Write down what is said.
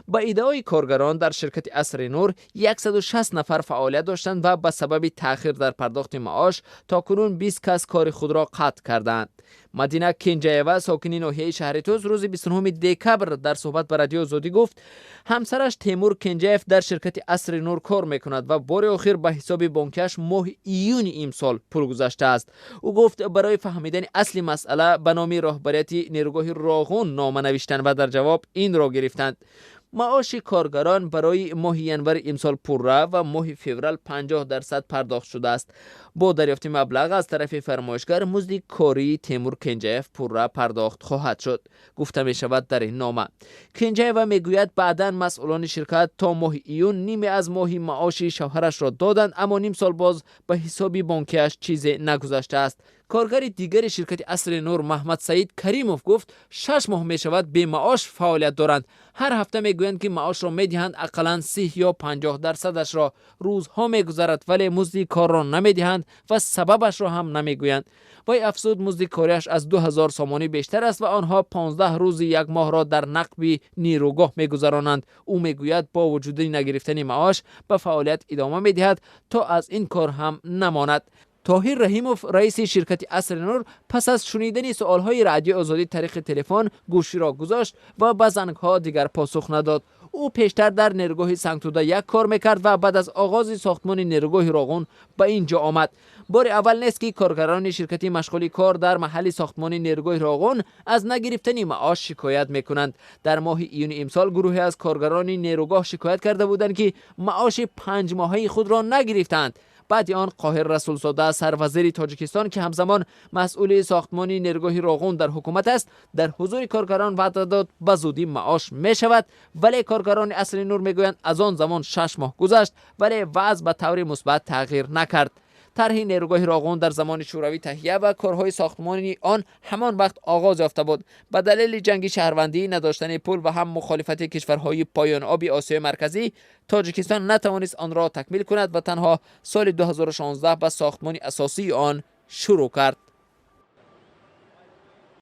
Ба иддаои коргарон, дар ширкати Асри Нур 160 нафар фаъолият доштанд ва ба сабаби таъхир дар пардохти маош то кунун 20 кас кори худро қатъ кардаанд. Мадина Кенҷаева, сокини ноҳияи шаҳри Тӯс, рӯзи 29 декабр дар суҳбат ба Радиои Озодӣ гуфт, ҳамсараш Темур Кенҷаев дар ширкати Асри Нур кор мекунад ва бори охир ба ҳисоби бонкиаш моҳи июни имсол пул гузаштааст. Ӯ гуфт, барои фаҳмидани асли масъала ба номи роҳбарияти нерӯгоҳи Роғун нома навиштанд ва дар ҷавоб инро гирифтанд: маоши коргарон барои моҳи январи имсол пурра ва моҳи феврал 50% пардохт шудааст. Бо дарёфти маблағ аз тарафи фармоишгар музди кории Темур Кенҷаев пурра пардохт хоҳад шуд, гуфта мешавад дар ин нома. Кенҷаева мегӯяд, баъдан масъулони ширкат то моҳи июн ниме аз моҳи маоши шавҳарашро доданд, аммо ним сол боз ба ҳисоби бонкиаш чизе нагузаштааст. Коргари дигари ширкати Асри Нур Маҳмадсаид Каримов гуфт, 6 моҳ мешавад бемаош фаъолият доранд. Ҳар ҳафта мегӯянд, ки маошро медиҳанд, ақаллан 30 ё 50 дарсадашро. Рӯзҳо мегузарад, вале музди корро намедиҳанд ва сабабашро ҳам намегӯянд. Вай афзуд, музди кориаш аз 2000 сомонӣ бештар аст ва онҳо 15 рӯзи як моҳро дар нақби нерӯгоҳ мегузаронанд. Ӯ мегӯяд, бо вуҷуди нагирифтани маош ба фаъолият идома медиҳад, то аз ин кор ҳам намонад. Тоҳир Раҳимов, раиси ширкати Асри Нур, пас аз шунидани суолҳои Радиои Озодӣ тариқи телефон гӯширо гузошт ва ба зангҳо дигар посух надод. Ӯ пештар дар нерӯгоҳи Сангтуда 1 кор мекард ва баъд аз оғози сохтмони нерӯгоҳи Роғун ба ин ҷо омад. Бори аввал нест, ки коргарони ширкати машғули кор дар маҳалли сохтмони нерӯгоҳи Роғун аз нагирифтани маош шикоят мекунанд. Дар моҳи июни имсол гурӯҳе аз коргарони нерӯгоҳ шикоят карда буданд, ки маоши 5 моҳаи худро нагирифтаанд. Баъди он Қоҳир Расулзода, сарвазири Тоҷикистон, ки ҳамзамон масъули сохтмони нерӯгоҳи Роғун дар ҳукумат аст, дар ҳузури коргарон ваъда дод, ба зудӣ маош мешавад. Вале коргарони Асри Нур мегӯянд, аз он замон 6 моҳ гузашт, вале вазъ ба таври мусбат тағйир накард. Тарҳи нерӯгоҳи Роғун дар замони Шӯравӣ таҳия ва корҳои сохтмонии он ҳамон вақт оғоз ёфта буд. Ба далели ҷанги шаҳрвандӣ, надоштани пул ва ҳам мухолифати кишварҳои поёноби Осиёи Марказӣ, Тоҷикистон натавонист онро такмил кунад ва танҳо соли 2016 ба сохтмони асосии он шурӯъ кард.